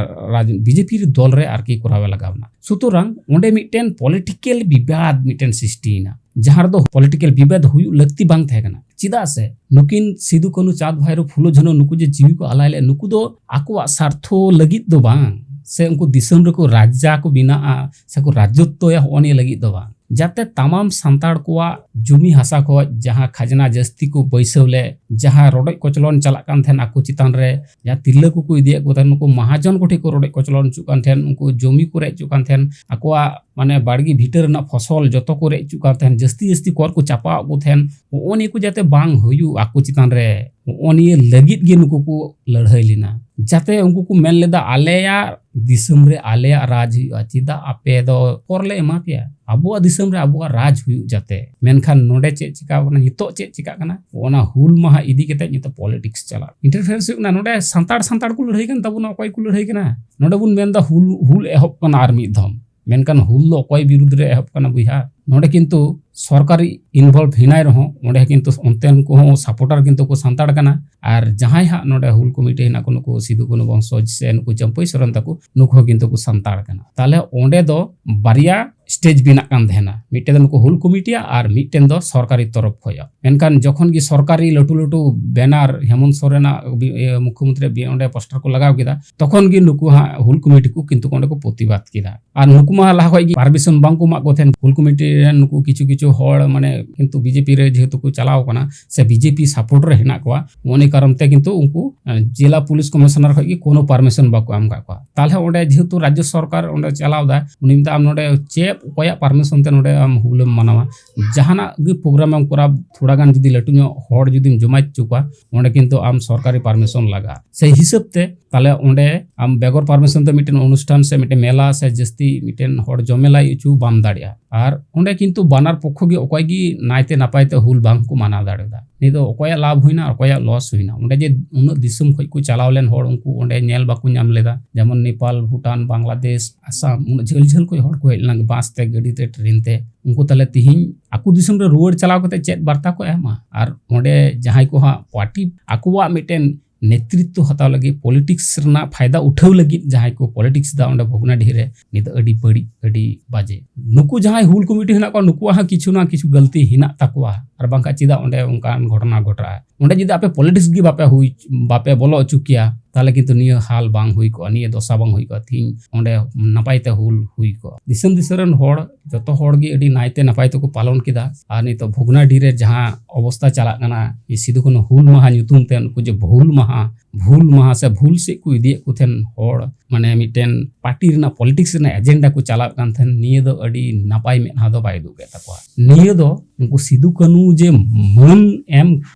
ᱨᱟᱡᱽ-, ᱵᱤᱡᱮᱯᱤ ᱫᱚᱞ ᱨᱮ ᱟᱨᱠᱤ ᱠᱚᱨᱟᱣ ᱮ ᱞᱟᱜᱟᱣ ᱮᱱᱟ᱾ ᱥᱩᱛᱚᱨᱟᱝ ᱚᱸᱰᱮ ᱢᱤᱫᱴᱮᱱ ᱯᱚᱞᱤᱴᱤᱠᱮᱞ ᱵᱤᱵᱟᱫ ᱢᱤᱫᱴᱮᱱ ᱥᱨᱤᱥᱴᱤᱭᱮᱱᱟ, ᱡᱟᱦᱟᱸ ᱨᱮᱫᱚ ᱯᱚᱞᱤᱴᱤᱠᱮᱞ ᱵᱤᱵᱟᱫ ᱦᱩᱭᱩᱜ ᱞᱟᱹᱠᱛᱤ ᱵᱟᱝ ᱛᱟᱦᱮᱸ ᱠᱟᱱᱟ᱾ ᱪᱮᱫᱟᱜ ᱥᱮ ᱱᱩᱠᱤᱱ ᱥᱤᱫᱩ, ᱠᱟᱹᱱᱦᱩ, ᱪᱟᱸᱫᱽ, ᱵᱷᱟᱭᱨᱳ, ᱯᱷᱩᱞᱳ, ᱡᱷᱟᱱᱳ ᱱᱩᱠᱩ ᱡᱮ ᱡᱤᱣᱤ ᱠᱚ ᱟᱞᱟᱭ ᱞᱮᱫ, ᱱᱩᱠᱩ ᱫᱚ ᱟᱠᱚᱣᱟᱜ ᱥᱟᱨᱛᱷᱚ ᱞᱟᱹᱜᱤᱫ ᱫᱚ ᱵᱟᱝ, ᱥᱮ ᱩᱱᱠᱩ ᱫᱤᱥᱚᱢ ᱨᱮᱠᱚ ᱨᱟᱡᱟ ᱠᱚ ᱵᱮᱱᱟᱜᱼᱟ ᱥᱮᱠᱚ ᱨᱟᱡᱚᱛᱛᱚᱭᱟ, ᱦᱚᱸᱜᱼᱚ ᱱᱤᱭᱟᱹ ᱞᱟᱹᱜᱤᱫ ᱫᱚ ᱵᱟᱝ᱾ ᱡᱟᱛᱮ ᱛᱟᱢᱟᱢ ᱥᱟᱱᱛᱟᱲ ᱠᱚᱣᱟᱜ ᱡᱩᱢᱤ ᱦᱟᱥᱟ ᱠᱷᱚᱡ ᱡᱟᱦᱟᱸ ᱠᱷᱟᱡᱽᱱᱟ ᱡᱟᱹᱥᱛᱤ ᱠᱚ ᱵᱟᱹᱭᱥᱟᱹᱣ ᱞᱮᱫ, ᱡᱟᱦᱟᱸ ᱨᱚᱰᱚᱡ ᱠᱚᱪᱞᱚᱱ ᱪᱟᱞᱟᱜ ᱠᱟᱱ ᱛᱟᱦᱮᱸᱱ ᱟᱠᱚ ᱪᱮᱛᱟᱱ ᱨᱮ, ᱡᱟᱦᱟᱸ ᱛᱤᱨᱞᱟᱹ ᱠᱚᱠᱚ ᱤᱫᱤᱭᱮᱫ ᱠᱚ ᱛᱟᱦᱮᱸᱱ, ᱱᱩᱠᱩ ᱢᱟᱦᱟᱡᱚᱱ ᱠᱚᱴᱷᱮᱱ ᱠᱚ ᱨᱚᱰᱚᱡ ᱠᱚᱪᱞᱚᱱ ᱦᱚᱪᱚᱜ ᱠᱟᱱ ᱛᱟᱦᱮᱸᱱ, ᱩᱱᱠᱩ ᱡᱚᱢᱤ ᱠᱚ ᱨᱮᱡ ᱦᱚᱪᱚᱜ ᱠᱟᱱ ᱛᱟᱦᱮᱸᱱ, ᱟᱠᱚᱣᱟᱜ ᱢᱟᱱᱮ ᱵᱟᱲᱜᱮ ᱵᱷᱤᱴᱟᱹ ᱨᱮᱱᱟᱜ ᱯᱷᱚᱥᱚᱞ ᱡᱚᱛᱚ ᱠᱚ ᱨᱮᱡ ᱦᱚᱪᱚᱜ ᱠᱟᱱ ᱛᱟᱦᱮᱸᱱ, ᱡᱟᱹᱥᱛᱤ ᱡᱟᱹᱥᱛᱤ ᱠᱚᱨ ᱠᱚ ᱪᱟᱯᱟᱣᱟᱜ ᱠᱚ ᱛᱟᱦᱮᱸᱱ, ᱱᱚᱜᱼᱚ ᱱᱤᱭᱟᱹ ᱠᱚ ᱡᱟᱛᱮ ᱵᱟᱝ ᱦᱩᱭᱩᱜ ᱟᱠᱚ ᱪᱮᱛᱟᱱ ᱨᱮ, ᱱᱚᱜᱼᱚ ᱱᱤᱭᱟᱹ ᱞᱟᱹᱜᱤᱫ ᱜᱮ ᱱᱩᱠᱩ ᱠᱚ ᱞᱟᱹᱲᱦᱟᱹᱭ ᱞᱮᱱᱟ, ᱡᱟᱛᱮ ᱩᱱᱠᱩ ᱠᱚ ᱢᱮᱱ ᱞᱮᱫᱟ, ᱟᱞᱮᱭᱟᱜ ᱫᱤᱥᱚᱢ ᱨᱮ ᱟᱞᱮᱭᱟᱜ ᱨᱟᱡᱽ ᱦᱩᱭᱩᱜᱼᱟ, ᱪᱮᱫᱟᱜ ᱟᱯᱮ ᱫᱚ ᱠᱚᱨ ᱞᱮ ᱮᱢᱟ ᱯᱮᱭᱟ? ᱟᱵᱚᱣᱟᱜ ᱫᱤᱥᱚᱢ ᱨᱮ ᱟᱵᱚᱣᱟᱜ ᱨᱟᱡᱽ ᱦᱩᱭᱩᱜ ᱡᱟᱛᱮ᱾ ᱢᱮᱱᱠᱷᱟᱱ ᱱᱚᱰᱮ ᱪᱮᱫ ᱪᱤᱠᱟᱹᱣ ᱠᱟᱱᱟ, ᱱᱤᱛᱚᱜ ᱪᱮᱫ ᱪᱤᱠᱟᱹᱜ ᱠᱟᱱᱟ, ᱚᱱᱟ ᱦᱩᱞ ᱢᱟᱦᱟ ᱤᱫᱤ ᱠᱟᱛᱮ ᱱᱤᱛᱚᱜ ᱯᱚᱞᱤᱴᱤᱠᱥ ᱪᱟᱞᱟᱜ, ᱤᱱᱴᱟᱨᱯᱷᱟᱨᱮᱱᱥ ᱦᱩᱭᱩᱜ ᱠᱟᱱᱟ᱾ ᱱᱚᱰᱮ ᱥᱟᱱᱛᱟᱲ ᱥᱟᱱᱛᱟᱲ ᱠᱚ ᱞᱟᱹᱲᱦᱟᱹᱭ ᱠᱟᱱ ᱛᱟᱵᱚᱱᱟ, ᱚᱠᱚᱭ ᱠᱚ ᱞᱟᱹᱲᱦᱟᱹᱭ ᱠᱟᱱᱟ? ᱱᱚᱰᱮ ᱵᱚᱱ ᱢᱮᱱᱫᱟ ᱦᱩᱞ, ᱦᱩᱞ ᱮᱦᱚᱵ ᱠᱟᱱᱟ ᱟᱨ ᱢᱤᱫ ᱫᱷᱚᱢ, ᱢᱮᱱᱠᱷᱟᱱ ᱦᱩᱞ ᱫᱚ ᱚᱠᱚᱭ ᱵᱤᱨᱩᱫᱽ ᱨᱮ ᱮᱦᱚᱵ ᱠᱟᱱᱟ ᱵᱚᱭᱦᱟ? ᱱᱚᱰᱮ ᱠᱤᱱᱛᱩ ᱥᱚᱨᱠᱟᱨᱤ ᱤᱱᱵᱷᱚᱞᱵᱷ ᱦᱮᱱᱟᱭ ᱨᱮᱦᱚᱸ, ᱚᱸᱰᱮ ᱠᱤᱱᱛᱩ ᱚᱱᱛᱮᱱ ᱠᱚᱦᱚᱸ ᱥᱟᱯᱳᱨᱴᱟᱨ ᱠᱤᱱᱛᱩ ᱠᱚ ᱥᱟᱱᱛᱟᱲ ᱠᱟᱱᱟ, ᱟᱨ ᱡᱟᱦᱟᱸᱭ ᱦᱟᱸᱜ ᱱᱚᱰᱮ ᱦᱩᱞ ᱠᱚᱢᱤᱴᱤ ᱦᱮᱱᱟᱜ ᱠᱚ, ᱱᱩᱠᱩ ᱥᱤᱫᱩ ᱠᱟᱹᱱᱦᱩ ᱵᱚᱝᱥᱚᱡᱽ ᱥᱮ ᱱᱩᱠᱩ ᱪᱟᱹᱢᱯᱟᱹᱭ ᱥᱚᱨᱮᱱ ᱛᱟᱠᱚ, ᱱᱩᱠᱩ ᱦᱚᱸ ᱠᱤᱱᱛᱩ ᱠᱚ ᱥᱟᱱᱛᱟᱲ ᱠᱟᱱᱟ᱾ ᱛᱟᱦᱞᱮ ᱚᱸᱰᱮ ᱫᱚ ᱵᱟᱨᱭᱟ ᱥᱴᱮᱡᱽ ᱵᱮᱱᱟᱜ ᱠᱟᱱ ᱛᱟᱦᱮᱱᱟ, ᱢᱤᱫᱴᱮᱱ ᱫᱚ ᱱᱩᱠᱩ ᱦᱩᱞ ᱠᱚᱢᱤᱴᱤᱭᱟᱜ ᱟᱨ ᱢᱤᱫᱴᱮᱱ ᱫᱚ ᱥᱚᱨᱠᱟᱨᱤ ᱛᱚᱨᱚᱯ ᱠᱷᱚᱱᱟᱜ᱾ ᱢᱮᱱᱠᱷᱟᱱ ᱡᱚᱠᱷᱚᱱ ᱜᱮ ᱥᱚᱨᱠᱟᱨᱤ ᱞᱟᱹᱴᱩ ᱞᱟᱹᱴᱩ ᱵᱮᱱᱟᱨ ᱦᱮᱢᱚᱱᱛ ᱥᱚᱨᱮᱱᱟᱜ ᱵᱤ-, ᱤᱭᱟᱹ, ᱢᱩᱠᱷᱭᱚᱢᱚᱱᱛᱨᱤ ᱵᱤ-, ᱚᱸᱰᱮ ᱯᱳᱥᱴᱟᱨ ᱠᱚ ᱞᱟᱜᱟᱣ ᱠᱮᱫᱟ, ᱛᱚᱠᱷᱚᱱ ᱜᱮ ᱱᱩᱠᱩ ᱦᱟᱸᱜ ᱦᱩᱞ ᱠᱚᱢᱤᱴᱤ ᱠᱚ ᱠᱤᱱᱛᱩ ᱚᱸᱰᱮ ᱠᱚ ᱯᱨᱚᱛᱤᱵᱟᱫ ᱠᱮᱫᱟ᱾ ᱟᱨ ᱱᱩᱠᱩ ᱢᱟ ᱞᱟᱦᱟ ᱠᱷᱚᱱ ᱜᱮ ᱯᱟᱨᱢᱤᱥᱚᱱ ᱵᱟᱝ ᱠᱚ ᱮᱢᱟᱜ ᱠᱚ ᱛᱟᱦᱮᱸᱱ᱾ ᱦᱩᱞ ᱠᱚᱢᱤᱴᱤ ᱨᱮᱱ ᱱᱩᱠᱩ ᱠᱤᱪᱷᱩ ᱠᱤᱪᱷᱩ ᱦᱚᱲ ᱢᱟᱱᱮ ᱠᱤᱱᱛᱩ ᱵᱤᱡᱮᱯᱤ ᱨᱮ ᱡᱮᱦᱮᱛᱩ ᱠᱚ ᱪᱟᱞᱟᱣ ᱠᱟᱱᱟ ᱥᱮ ᱵᱤᱡᱮᱯᱤ ᱥᱟᱯᱳᱨᱴ ᱨᱮ ᱦᱮᱱᱟᱜ ᱠᱚᱣᱟ, ᱚᱱᱮ ᱠᱟᱨᱚᱱ ᱛᱮ ᱠᱤᱱᱛᱩ ᱩᱱᱠᱩ, ᱮ, ᱡᱮᱞᱟ ᱯᱩᱞᱤᱥ ᱠᱚᱢᱤᱥᱚᱱᱟᱨ ᱠᱷᱚᱱ ᱜᱮ ᱠᱳᱱᱳ ᱯᱟᱨᱢᱤᱥᱚᱱ ᱵᱟᱠᱚ ᱮᱢ ᱟᱠᱟᱫ ᱠᱚᱣᱟ᱾ ᱛᱟᱦᱞᱮ ᱚᱸᱰᱮ ᱡᱮᱦᱮᱛᱩ ᱨᱟᱡᱽᱡᱚ ᱥᱚᱨᱠᱟᱨ ᱚᱸᱰᱮ ᱪᱟᱞᱟᱣ ᱮᱫᱟ, ᱩᱱᱤ ᱢᱮᱛᱟᱜ ᱟᱢ ᱱᱚᱰᱮ ᱪᱮᱫ, ᱚᱠᱚᱭᱟᱜ ᱯᱟᱨᱢᱤᱥᱚᱱ ᱛᱮ ᱱᱚᱰᱮ ᱟᱢ ᱦᱩᱞᱮᱢ ᱢᱟᱱᱟᱣᱟ? ᱡᱟᱦᱟᱱᱟᱜ ᱜᱮ ᱯᱨᱳᱜᱨᱟᱢ ᱮᱢ ᱠᱚᱨᱟᱣ, ᱛᱷᱚᱲᱟ ᱜᱟᱱ ᱡᱩᱫᱤ ᱞᱟᱹᱴᱩ ᱧᱚᱜ ᱦᱚᱲ ᱡᱩᱫᱤᱢ ᱡᱚᱢᱟ ᱦᱚᱪᱚ ᱠᱚᱣᱟ, ᱚᱸᱰᱮ ᱠᱤᱱᱛᱩ ᱟᱢ ᱥᱚᱨᱠᱟᱨᱤ ᱯᱟᱨᱢᱤᱥᱚᱱ ᱞᱟᱜᱟᱜᱼᱟ᱾ ᱥᱮᱭ ᱦᱤᱥᱟᱹᱵ ᱛᱮ ᱛᱟᱦᱞᱮ ᱚᱸᱰᱮ ᱟᱢ ᱵᱮᱜᱚᱨ ᱯᱟᱨᱢᱤᱥᱚᱱ ᱛᱮ ᱢᱤᱫᱴᱮᱱ ᱚᱱᱩᱥᱴᱷᱟᱱ ᱥᱮ ᱢᱤᱫᱴᱮᱱ ᱢᱮᱞᱟ ᱥᱮ ᱡᱟᱹᱥᱛᱤ ᱢᱤᱫᱴᱮᱱ ᱦᱚᱲ ᱡᱚᱢᱮᱞᱟᱭ ᱦᱚᱪᱚ ᱵᱟᱢ ᱫᱟᱲᱮᱭᱟᱜᱼᱟ᱾ ᱟᱨ ᱚᱸᱰᱮ ᱠᱤᱱᱛᱩ ᱵᱟᱱᱟᱨ ᱯᱚᱠᱠᱷᱚ ᱜᱮ ᱚᱠᱚᱭ ᱜᱮ ᱱᱟᱭᱛᱮ ᱱᱟᱯᱟᱭ ᱛᱮ ᱦᱩᱞ ᱵᱟᱝ ᱠᱚ ᱢᱟᱱᱟᱣ ᱫᱟᱲᱮᱭᱟᱫᱟ᱾ ᱱᱤᱭᱟᱹ ᱫᱚ ᱚᱠᱚᱭᱟᱜ ᱞᱟᱵᱷ ᱦᱩᱭᱱᱟ, ᱚᱠᱚᱭᱟᱜ ᱞᱚᱥ ᱦᱩᱭᱱᱟ? ᱚᱸᱰᱮ ᱡᱮ ᱩᱱᱟᱹᱜ ᱫᱤᱥᱚᱢ ᱠᱷᱚᱱ ᱠᱚ ᱪᱟᱞᱟᱣ ᱞᱮᱱ ᱦᱚᱲ, ᱩᱱᱠᱩ ᱚᱸᱰᱮ ᱧᱮᱞ ᱵᱟᱠᱚ ᱧᱟᱢ ᱞᱮᱫᱟ᱾ ᱡᱮᱢᱚᱱ ᱱᱮᱯᱟᱞ, ᱵᱷᱩᱴᱟᱱ, ᱵᱟᱝᱞᱟᱫᱮᱥ, ᱟᱥᱟᱢ, ᱩᱱᱟᱹᱜ ᱡᱷᱟᱹᱞ ᱡᱷᱟᱹᱞ ᱠᱷᱚᱱ ᱦᱚᱲ ᱠᱚ ᱦᱮᱡ ᱞᱮᱱᱟ, ᱵᱟᱥ ᱛᱮ, ᱜᱟᱹᱰᱤ ᱛᱮ, ᱴᱨᱮᱱ ᱛᱮ᱾ ᱩᱱᱠᱩ ᱛᱟᱦᱞᱮ ᱛᱤᱦᱤᱧ ᱟᱠᱚ ᱫᱤᱥᱚᱢ ᱨᱮ ᱨᱩᱣᱟᱹᱲ ᱪᱟᱞᱟᱣ ᱠᱟᱛᱮ ᱪᱮᱫ ᱵᱟᱨᱛᱟ ᱠᱚ ᱮᱢᱟ? ᱟᱨ ᱚᱸᱰᱮ ᱡᱟᱦᱟᱸᱭ ᱠᱚ ᱦᱟᱸᱜ ᱯᱟᱨᱴᱤ ᱟᱠᱚᱣᱟᱜ ᱢᱤᱫᱴᱮᱱ ᱱᱮᱛᱨᱤᱛᱛᱚ ᱦᱟᱛᱟᱣ ᱞᱟᱹᱜᱤᱫ, ᱯᱚᱞᱤᱴᱤᱠᱥ ᱨᱮᱱᱟᱜ ᱯᱷᱟᱭᱫᱟ ᱩᱴᱷᱟᱹᱣ ᱞᱟᱹᱜᱤᱫ ᱡᱟᱦᱟᱸᱭ ᱠᱚ ᱯᱚᱞᱤᱴᱤᱠᱥ ᱮᱫᱟ ᱚᱸᱰᱮ ᱵᱷᱚᱜᱽᱱᱟᱰᱤᱦᱤ ᱨᱮ, ᱱᱤᱭᱟᱹ ᱫᱚ ᱟᱹᱰᱤ ᱵᱟᱹᱲᱤᱡ, ᱟᱹᱰᱤ ᱵᱟᱡᱮ᱾ ᱱᱩᱠᱩ ᱡᱟᱦᱟᱸᱭ ᱦᱩᱞ ᱠᱚᱢᱤᱴᱤ ᱦᱮᱱᱟᱜ ᱠᱚᱣᱟ, ᱱᱩᱠᱩᱣᱟᱜ ᱦᱚᱸ ᱠᱤᱪᱷᱩ ᱱᱟ ᱠᱤᱪᱷᱩ ᱜᱟᱹᱞᱛᱤ ᱦᱮᱱᱟᱜ ᱛᱟᱠᱚᱣᱟ, ᱟᱨ ᱵᱟᱝᱠᱷᱟᱱ ᱪᱮᱫᱟᱜ ᱚᱸᱰᱮ ᱚᱱᱠᱟᱱ ᱜᱷᱚᱴᱚᱱᱟ ᱜᱷᱚᱴᱟᱜᱼᱟ? ᱚᱸᱰᱮ ᱡᱩᱫᱤ ᱟᱯᱮ ᱯᱚᱞᱤᱴᱤᱠᱥ ᱜᱮ ᱵᱟᱯᱮ ᱦᱩᱭ, ᱵᱟᱯᱮ ᱵᱚᱞᱚ ᱦᱚᱪᱚ ᱠᱮᱭᱟ, ᱛᱟᱦᱚᱞᱮ ᱠᱤᱱᱛᱩ ᱱᱤᱭᱟᱹ ᱦᱟᱞ ᱵᱟᱝ ᱦᱩᱭ ᱠᱚᱜᱼᱟ, ᱱᱤᱭᱟᱹ ᱫᱚᱥᱟ ᱵᱟᱝ ᱦᱩᱭ ᱠᱚᱜᱼᱟ, ᱛᱤᱦᱤᱧ ᱚᱸᱰᱮ ᱱᱟᱯᱟᱭ ᱛᱮ ᱦᱩᱞ ᱦᱩᱭ ᱠᱚᱜᱼᱟ᱾ ᱫᱤᱥᱚᱢ ᱫᱤᱥᱚᱢ ᱨᱮᱱ ᱦᱚᱲ, ᱡᱚᱛᱚ ᱦᱚᱲ ᱜᱮ ᱟᱹᱰᱤ ᱱᱟᱭᱛᱮ ᱱᱟᱯᱟᱭ ᱛᱮᱠᱚ ᱯᱟᱞᱚᱱ ᱠᱮᱫᱟ᱾ ᱟᱨ ᱱᱤᱛᱚᱜ ᱵᱷᱚᱜᱽᱱᱟᱰᱤ ᱨᱮ ᱡᱟᱦᱟᱸ ᱚᱵᱚᱥᱛᱟ ᱪᱟᱞᱟᱜ ᱠᱟᱱᱟ, ᱥᱤᱫᱩ ᱠᱟᱹᱱᱦᱩ ᱦᱩᱞ ᱢᱟᱦᱟ ᱧᱩᱛᱩᱢ ᱛᱮ ᱩᱱᱠᱩ ᱡᱮ ᱵᱷᱩᱞ ᱢᱟᱦᱟ, ᱵᱷᱩᱞ ᱢᱟᱦᱟ ᱥᱮ ᱵᱷᱩᱞ ᱥᱮᱫ ᱠᱚ ᱤᱫᱤᱭᱮᱫ ᱠᱚ ᱛᱟᱦᱮᱱ ᱦᱚᱲ, ᱢᱟᱱᱮ ᱢᱤᱫᱴᱮᱱ ᱯᱟᱨᱴᱤ ᱨᱮᱱᱟᱜ, ᱯᱚᱞᱤᱴᱤᱠᱥ ᱨᱮᱱᱟᱜ ᱮᱡᱮᱱᱰᱟ ᱠᱚ ᱪᱟᱞᱟᱣᱮᱫ ᱠᱟᱱ ᱛᱟᱦᱮᱱ, ᱱᱤᱭᱟᱹ ᱫᱚ ᱟᱹᱰᱤ ᱱᱟᱯᱟᱭ ᱢᱮᱫᱦᱟ ᱫᱚ ᱵᱟᱭ ᱩᱫᱩᱜ ᱮᱫ ᱛᱟᱠᱚᱣᱟ᱾ ᱱᱤᱭᱟᱹ ᱫᱚ ᱩᱱᱠᱩ ᱥᱤᱫᱩ ᱠᱟᱹᱱᱦᱩ ᱡᱮ ᱢᱟᱹᱱ ᱮᱢ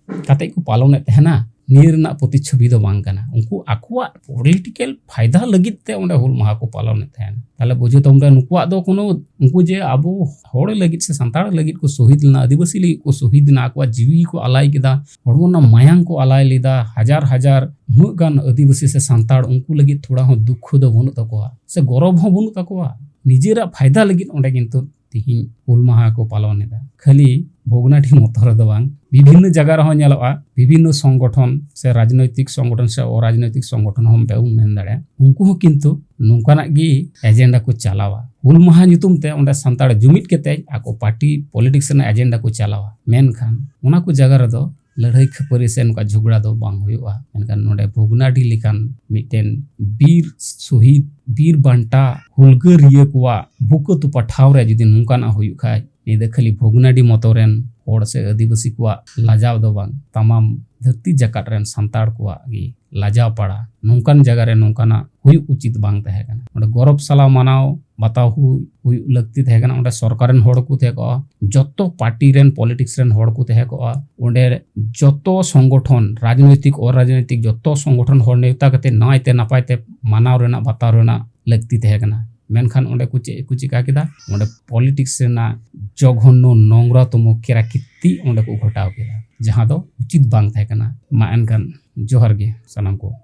ᱠᱟᱛᱮ ᱠᱚ ᱯᱟᱞᱚᱱᱮᱫ ᱛᱟᱦᱮᱱᱟ, ᱱᱤᱭᱟᱹ ᱨᱮᱱᱟᱜ ᱯᱨᱚᱛᱤᱪᱷᱚᱵᱤ ᱫᱚ ᱵᱟᱝ ᱠᱟᱱᱟ᱾ ᱩᱱᱠᱩ ᱟᱠᱚᱣᱟᱜ ᱯᱚᱞᱤᱴᱤᱠᱮᱞ ᱯᱷᱟᱭᱫᱟ ᱞᱟᱹᱜᱤᱫ ᱛᱮ ᱚᱸᱰᱮ ᱦᱩᱞ ᱢᱟᱦᱟ ᱠᱚ ᱯᱟᱞᱚᱱᱮᱫ ᱛᱟᱦᱮᱱᱟ᱾ ᱛᱟᱦᱞᱮ ᱵᱩᱡᱷᱟᱹᱣ ᱛᱟᱵᱚᱱ ᱯᱮ, ᱱᱩᱠᱩᱣᱟᱜ ᱫᱚ ᱠᱳᱱᱳ, ᱩᱱᱠᱩ ᱡᱮ ᱟᱵᱚ ᱦᱚᱲ ᱞᱟᱹᱜᱤᱫ ᱥᱮ ᱥᱟᱱᱛᱟᱲ ᱞᱟᱹᱜᱤᱫ ᱠᱚ ᱥᱚᱦᱤᱫ ᱞᱮᱱᱟ, ᱟᱹᱫᱤᱵᱟᱹᱥᱤ ᱞᱟᱹᱜᱤᱫ ᱠᱚ ᱥᱚᱦᱤᱫ ᱞᱮᱱᱟ, ᱟᱠᱚᱣᱟᱜ ᱡᱤᱣᱤ ᱠᱚ ᱟᱞᱟᱭ ᱠᱮᱫᱟ, ᱦᱚᱲᱢᱚ ᱨᱮᱱᱟᱜ ᱢᱟᱭᱟᱝ ᱠᱚ ᱟᱞᱟᱭ ᱞᱮᱫᱟ, ᱦᱟᱡᱟᱨ ᱦᱟᱡᱟᱨ ᱩᱱᱟᱹᱜ ᱜᱟᱱ ᱟᱹᱫᱤᱵᱟᱹᱥᱤ ᱥᱮ ᱥᱟᱱᱛᱟᱲ, ᱩᱱᱠᱩ ᱞᱟᱹᱜᱤᱫ ᱛᱷᱚᱲᱟ ᱦᱚᱸ ᱫᱩᱠᱠᱷᱚ ᱫᱚ ᱵᱟᱹᱱᱩᱜ ᱛᱟᱠᱚᱣᱟ ᱥᱮ ᱜᱚᱨᱚᱵᱽ ᱦᱚᱸ ᱵᱟᱹᱱᱩᱜ ᱛᱟᱠᱚᱣᱟ? ᱱᱤᱡᱮᱨᱟᱜ ᱯᱷᱟᱭᱫᱟ ᱞᱟᱹᱜᱤᱫ ᱚᱸᱰᱮ ᱠᱤᱱᱛᱩ ᱛᱤᱦᱤᱧ ᱦᱩᱞ ᱢᱟᱦᱟ ᱠᱚ ᱯᱟᱞᱚᱱ ᱮᱫᱟ᱾ ᱠᱷᱟᱹᱞᱤ ᱵᱷᱚᱜᱽᱱᱟᱰᱤ ᱢᱚᱛᱚ ᱨᱮᱫᱚ ᱵᱟᱝ, ᱵᱤᱵᱷᱤᱱᱱᱚ ᱡᱟᱭᱜᱟ ᱨᱮᱦᱚᱸ ᱧᱮᱞᱚᱜᱼᱟ, ᱵᱤᱵᱷᱤᱱᱱᱚ ᱥᱚᱝᱜᱚᱴᱷᱚᱱ ᱥᱮ ᱨᱟᱡᱽᱱᱳᱭᱛᱤᱠ ᱥᱚᱝᱜᱚᱴᱷᱚᱱ ᱥᱮ ᱚᱨᱟᱡᱽᱱᱳᱭᱛᱤᱠ ᱥᱚᱝᱜᱚᱴᱷᱚᱱ ᱦᱚᱸ ᱵᱚᱱ ᱢᱮᱱ ᱫᱟᱲᱮᱭᱟᱜᱼᱟ, ᱩᱱᱠᱩ ᱦᱚᱸ ᱠᱤᱱᱛᱩ ᱱᱚᱝᱠᱟᱱᱟᱜ ᱜᱮ ᱮᱡᱮᱱᱰᱟ ᱠᱚ ᱪᱟᱞᱟᱣᱟ᱾ ᱦᱩᱞ ᱢᱟᱦᱟ ᱧᱩᱛᱩᱢ ᱛᱮ ᱚᱸᱰᱮ ᱥᱟᱱᱛᱟᱲ ᱡᱩᱢᱤᱫ ᱠᱟᱛᱮ ᱟᱠᱚ ᱯᱟᱨᱴᱤ ᱯᱚᱞᱤᱴᱤᱠᱥ ᱨᱮᱱᱟᱜ ᱮᱡᱮᱱᱰᱟ ᱠᱚ ᱪᱟᱞᱟᱣᱟ᱾ ᱢᱮᱱᱠᱷᱟᱱ ᱚᱱᱟ ᱠᱚ ᱡᱟᱭᱜᱟ ᱨᱮᱫᱚ ᱞᱟᱹᱲᱦᱟᱹᱭ ᱠᱷᱟᱹᱯᱟᱹᱨᱤ ᱥᱮ ᱱᱚᱝᱠᱟ ᱡᱷᱚᱜᱽᱲᱟ ᱫᱚ ᱵᱟᱝ ᱦᱩᱭᱩᱜᱼᱟ᱾ ᱢᱮᱱᱠᱷᱟᱱ ᱱᱚᱰᱮ ᱵᱷᱚᱜᱽᱱᱟᱰᱤ ᱞᱮᱠᱟᱱ ᱢᱤᱫᱴᱮᱱ ᱵᱤᱨ ᱥᱚᱦᱤᱫ, ᱵᱤᱨ ᱵᱟᱱᱴᱟ ᱦᱩᱞᱜᱟᱹᱨᱤᱭᱟᱹ ᱠᱚᱣᱟᱜ ᱵᱩᱠᱟᱹ ᱛᱚᱯᱟ ᱴᱷᱟᱶ ᱨᱮ ᱡᱩᱫᱤ ᱱᱚᱝᱠᱟᱱᱟᱜ ᱦᱩᱭᱩᱜ ᱠᱷᱟᱡ, ᱱᱤᱭᱟᱹ ᱫᱚ ᱠᱷᱟᱹᱞᱤ ᱵᱷᱚᱜᱽᱱᱟᱰᱤ ᱢᱚᱛᱚ ᱨᱮᱱ ᱦᱚᱲ ᱥᱮ ᱟᱹᱫᱤᱵᱟᱹᱥᱤ ᱠᱚᱣᱟᱜ ᱞᱟᱡᱟᱣ ᱫᱚ ᱵᱟᱝ, ᱛᱟᱢᱟᱢ ᱫᱷᱟᱹᱨᱛᱤ ᱡᱟᱠᱟᱛ ᱨᱮᱱ ᱥᱟᱱᱛᱟᱲ ᱠᱚᱣᱟᱜ ᱜᱮ ᱞᱟᱡᱟᱣ ᱯᱟᱲᱟ᱾ ᱱᱚᱝᱠᱟᱱ ᱡᱟᱭᱜᱟ ᱨᱮ ᱱᱚᱝᱠᱟᱱᱟᱜ ᱦᱩᱭᱩᱜ ᱩᱪᱤᱛ ᱵᱟᱝ ᱛᱟᱦᱮᱸ ᱠᱟᱱᱟ᱾ ᱚᱸᱰᱮ ᱜᱚᱨᱚᱵᱽ ᱥᱟᱞᱟᱜ ᱢᱟᱱᱟᱣ ᱵᱟᱛᱟᱣ ᱦᱩᱭ, ᱦᱩᱭᱩᱜ ᱞᱟᱹᱠᱛᱤ ᱛᱟᱦᱮᱸ ᱠᱟᱱᱟ᱾ ᱚᱸᱰᱮ ᱥᱚᱨᱠᱟᱨ ᱨᱮᱱ ᱦᱚᱲ ᱠᱚ ᱛᱟᱦᱮᱸ ᱠᱚᱜᱼᱟ, ᱡᱚᱛᱚ ᱯᱟᱨᱴᱤ ᱨᱮᱱ, ᱯᱚᱞᱤᱴᱤᱠᱥ ᱨᱮᱱ ᱦᱚᱲ ᱠᱚ ᱛᱟᱦᱮᱸ ᱠᱚᱜᱼᱟ, ᱚᱸᱰᱮ ᱡᱚᱛᱚ ᱥᱚᱝᱜᱚᱴᱷᱚᱱ, ᱨᱟᱡᱽᱱᱳᱭᱛᱤᱠ, ᱚᱨᱟᱡᱽᱱᱳᱭᱛᱤᱠ, ᱡᱚᱛᱚ ᱥᱚᱝᱜᱚᱴᱷᱚᱱ ᱦᱚᱲ ᱱᱮᱣᱛᱟ ᱠᱟᱛᱮ ᱱᱟᱭᱛᱮ ᱱᱟᱯᱟᱭ ᱛᱮ ᱢᱟᱱᱟᱣ ᱨᱮᱱᱟᱜ, ᱵᱟᱛᱟᱣ ᱨᱮᱱᱟᱜ ᱞᱟᱹᱠᱛᱤ ᱛᱟᱦᱮᱸ ᱠᱟᱱᱟ᱾ ᱢᱮᱱᱠᱷᱟᱱ ᱚᱸᱰᱮ ᱠᱚ ᱪᱮᱫ ᱠᱚ ᱪᱤᱠᱟ ᱠᱮᱫᱟ? ᱚᱸᱰᱮ ᱯᱚᱞᱤᱴᱤᱠᱥ ᱨᱮᱱᱟᱜ ᱡᱚᱜᱷᱚᱱᱱᱚ ᱱᱚᱝᱨᱟᱛᱚᱢᱚ ᱠᱮᱨᱟᱠᱤᱛᱤ ᱚᱸᱰᱮ ᱠᱚ ᱜᱷᱚᱴᱟᱣ ᱠᱮᱫᱟ, ᱡᱟᱦᱟᱸ ᱫᱚ ᱩᱪᱤᱛ ᱵᱟᱝ ᱛᱟᱦᱮᱸ ᱠᱟᱱᱟ᱾ ᱢᱟ ᱮᱱᱠᱷᱟᱱ ᱡᱚᱦᱟᱨ ᱜᱮ ᱥᱟᱱᱟᱢ ᱠᱚ᱾